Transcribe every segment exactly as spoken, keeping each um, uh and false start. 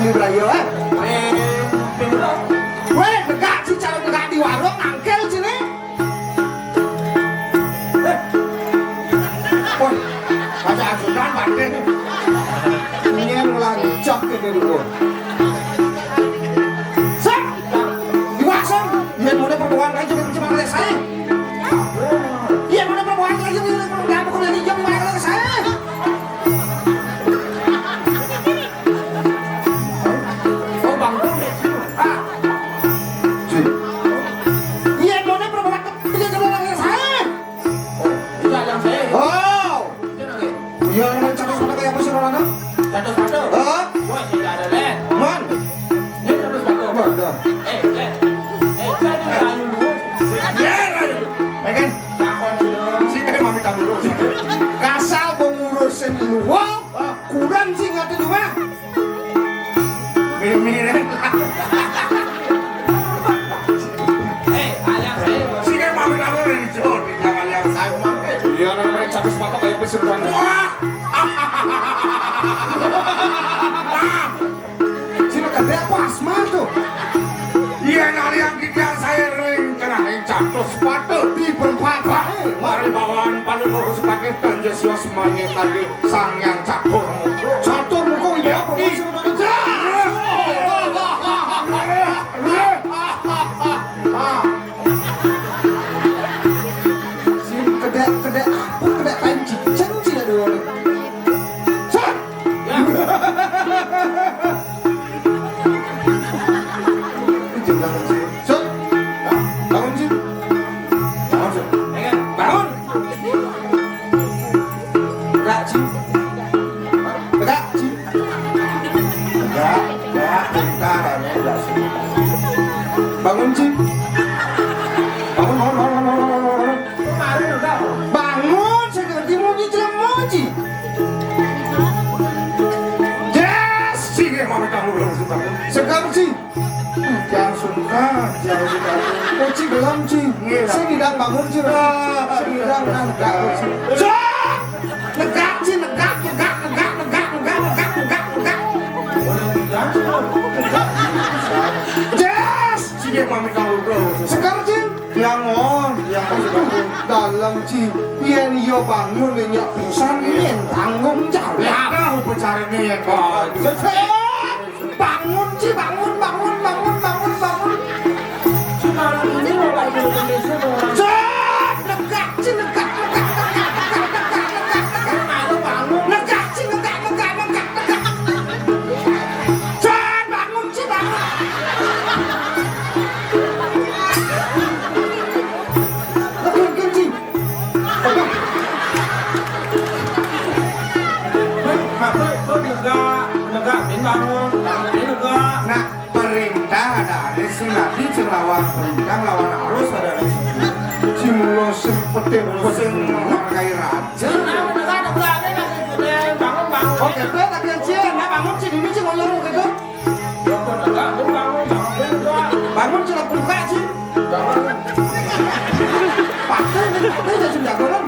Brayo, eh. Weh, tegak si calon tegak di warung, nangkil sini. Eh. Wah, ada ajudan, Pak. Ini yang ngelancak ini dulu. Sep! Iwak, Sep! Iya, mulai perbuatan aja, cuma oleh saya. Iya, mulai perbuatan aja, mulai perbuatan, bukan dari jam, mulai oleh saya. Oh, Bang Dul. Ah. Iya, nona perbuatan kerja sama orang yang saya. Oh, itu ada yang saya. Oh. Itu nanti. Iya, orang catat sama kayak apa sih, Nona? Catat satu. Hah? Wah, tidak ada, Len. Man. Ini terus satu. Mana? Eh, Len. Eh, saya ini layu lu. Ya, layu. Ya kan? Takon dulu. Sini, mami, tahu dulu. Kasal pengurusin lu. Wah, kurang sih ngerti dua. Mimi, eh. Eh, alias saya. Sini, mami, kamu nih, Jo. Jangan yang saya, Mang. Iya, namanya satu sepatu kayak pesuruhan. Wah. Sini, kerja apa asma tuh? Iya, nari yang kita saya ring, kena ring catur sepatu. Di berempat, Pak. Mari bawaan paling lurus pakai tanja sios manye tadi. Sang yang catur. Catur muka ini apa? Ih. Sing kedek-kedek apa? Kedek kain cicing sih ada orang. Sat! Ya. Itu jangan sih. Sat! Bangun sih. Bangun sih. Bangun! Tegak, Ci. Tegak, Ci. Tegak, tegak, bentar, ya, ya, Ci. Bangun, Ci. Bangun, bangun, bangun, bangun, bangun, bangun. Bangun, saya ngerti mau nyicil mau, Ci. Yes, Ci, dia mau kamu belum suka. Segar, Ci. Jangan sungkan, jangan sungkan. Kunci gelem, Ci. Iya. Sing ngidang bangun, Ci. Ah. Sing ngidang, nah, negak, Ci. Cok! Negak, Ci, negak, negak, negak. Yes! Ci, dia pamit kamu, bro. Segar, Ci. Yang on, yang masih bangun. Dalam, Ci. Yen yo bangun, nyak pisan, yen tanggung jawab. Ya, aku pencarinya yang on. Segar! Bangun, Ci, bangun, bangun, bangun, bangun, bangun. Ci, malam ini mau balik Indonesia, mau orang. Cek, negak, Ci, negak, negak, negak, negak, negak, negak, negak. Malu bangun. Negak, Ci, negak, negak, negak, negak. Cek, bangun, Ci, bangun. Negak, Ci. Negak, negak, ini bangun, ini negak. Nah, perintah ada arus sing nabi sing lawan perintah lawan arus ada arus. Sing mulo sing petir sing menghargai raja. Nah, negak, negak, ini lagi, bangun, bangun. Oke, tuh lagi aja. Nah, bangun sih, ini sih ngoyong gitu. Bangun, sudah buka sih. Patah nih, patah ya sudah, belum.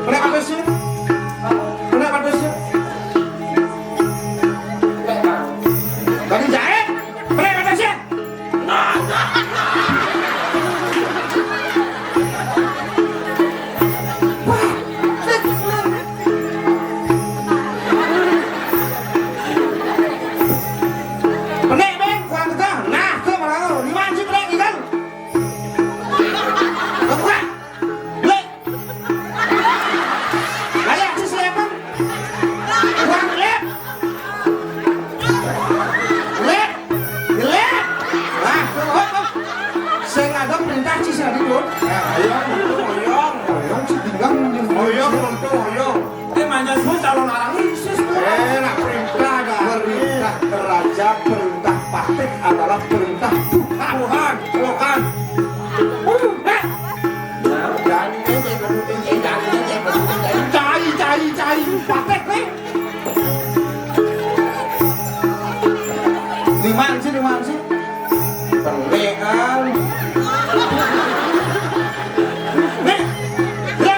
Kenapa sih? Kenapa sih? Tadi jahit. Kenapa sih? Penek, Beng, kurang tegang. Nah, tuh malah lima anjing penek, ikan. Buka. Lek. Layak si siapa? Kurang lep. Lep. Lep. Nah, tuh, oh, oh. Sing ada perintah ci sing ada, Dun. Ya, ayo, ayo, ayo. Ayo, ci tinggal, ayo, ayo. Ini manja semua calon arang isis tuh. Eh, nak perintah dah. Perintah raja, perintah patih adalah perintah Tuhan. Tuhan, Tuhan. Uh, eh. Cai, cai, cai. Patih nih. Lima sih, lima sih. Pelean. Nih. Ya.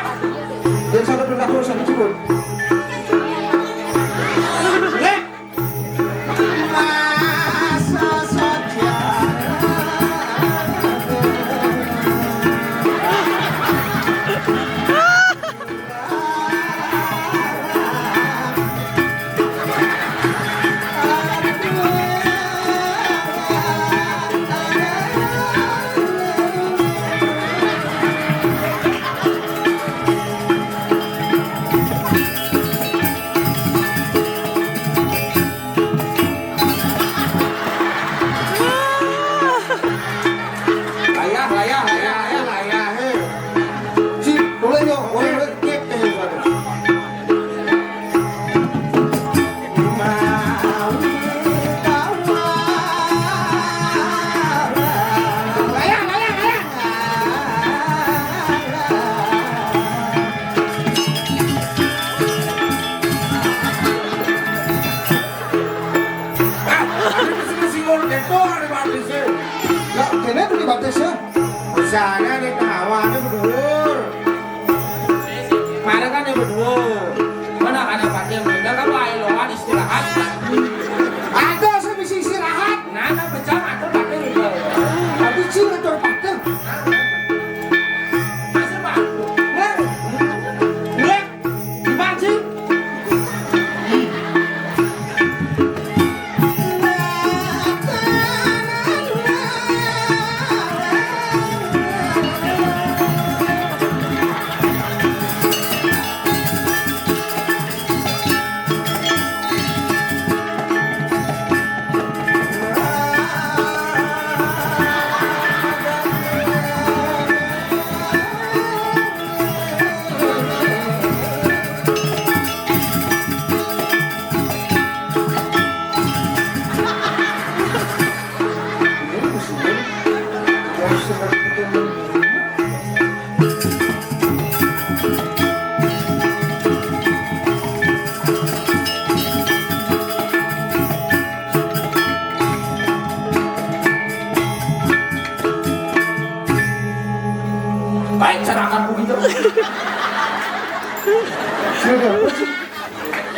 Sudah,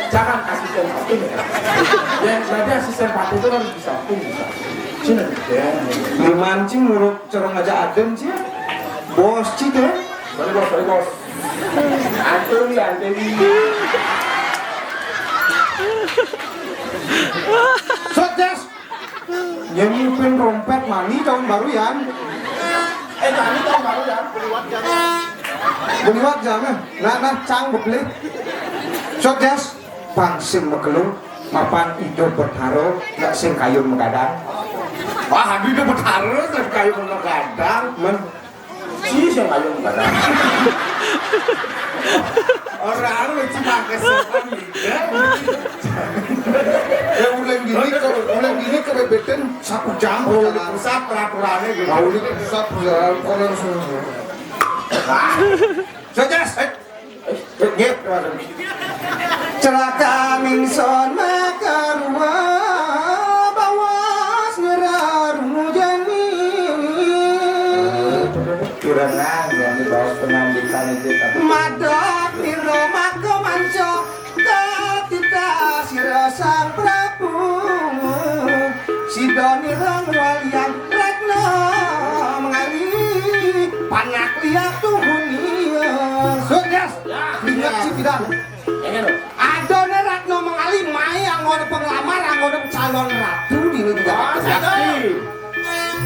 jangan asisten patung ya. Ya, nanti asisten patung itu kan bisa pun bisa. Sini, ya. Dimancing nguruk corong aja adem sih. Bos cik ya. Sorry bos, sorry bos. Antemi, antemi. Sukses. Nyemipin rompet mani tahun baru ya. Eh, tadi tahun baru ya. Beliwat jangan. Nah, nah, cang bebeli. Sukses. Pang sing makelung, mapan idup bertaro, nak sing kayun magadang. Wah, aduh, idup bertaro, sing kayun magadang. Men, si sing kayun magadang. Orang lu cuma kesopan gitu. Ya, udah gini, ke, udah gini kebebetan satu jam. Oh, udah pusat peraturannya gitu. Mau ini pusat perjalanan konon semua. Sukses. Eh, eh, eh, eh, eh. Celaka mingson makarua, bawas ngerarumujani. Kirana yang dibawa penambitan itu tapi madok niro maka manco. Katita sira Sang Prabu, sida nira ngwaliang ratna mangali, panak liak tuhuni. Sukses. Ya, ingat ya. Si bidan. Ingat, loh. Adone ratna mangali mai anggone penglamar, anggone calon ratu dini di Jakarta. Pasti.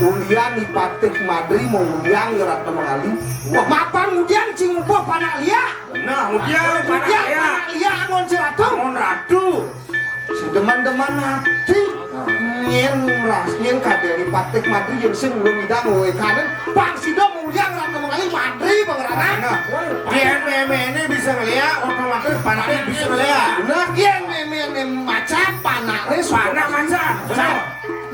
Ulian ipatih madri mau ulian ya ratna mangali. Wah, mapan udian cing upo panak liak. Nah, udian panak liak. Panak liak angon si ratu. Angon ratu. Sedeman-deman ati. Nah. Nyen ras, nyen kaderi patih madri yang sing ulun idang, woi, kanen. Pang sida mulyang ratu mengali madri pengerana. Nah, yen memene bisa ngeliat, otomatis panaknya bisa ngeliat. Nah, yen memene macan, panaknya panak macan. Nah.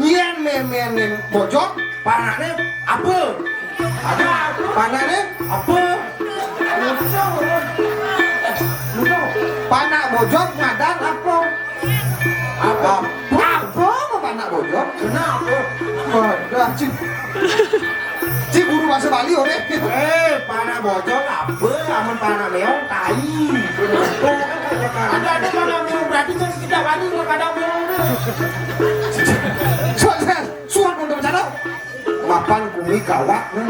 Yen memene bojok, panaknya apa? Apa? Panaknya apa? Panak bojok ngadan apa? Apa? Apa? Apa panak bojok? Kenapa? Wadah, Cik. Cik guru bahasa Bali, oke? Eh, panak bojok apa? Amun panak meong, tai. Ada, ada panak meong, berarti kan kita Bali, kalau kadang meong. Sukses. Suan untuk bercanda. Mapan kumi kawat, nah.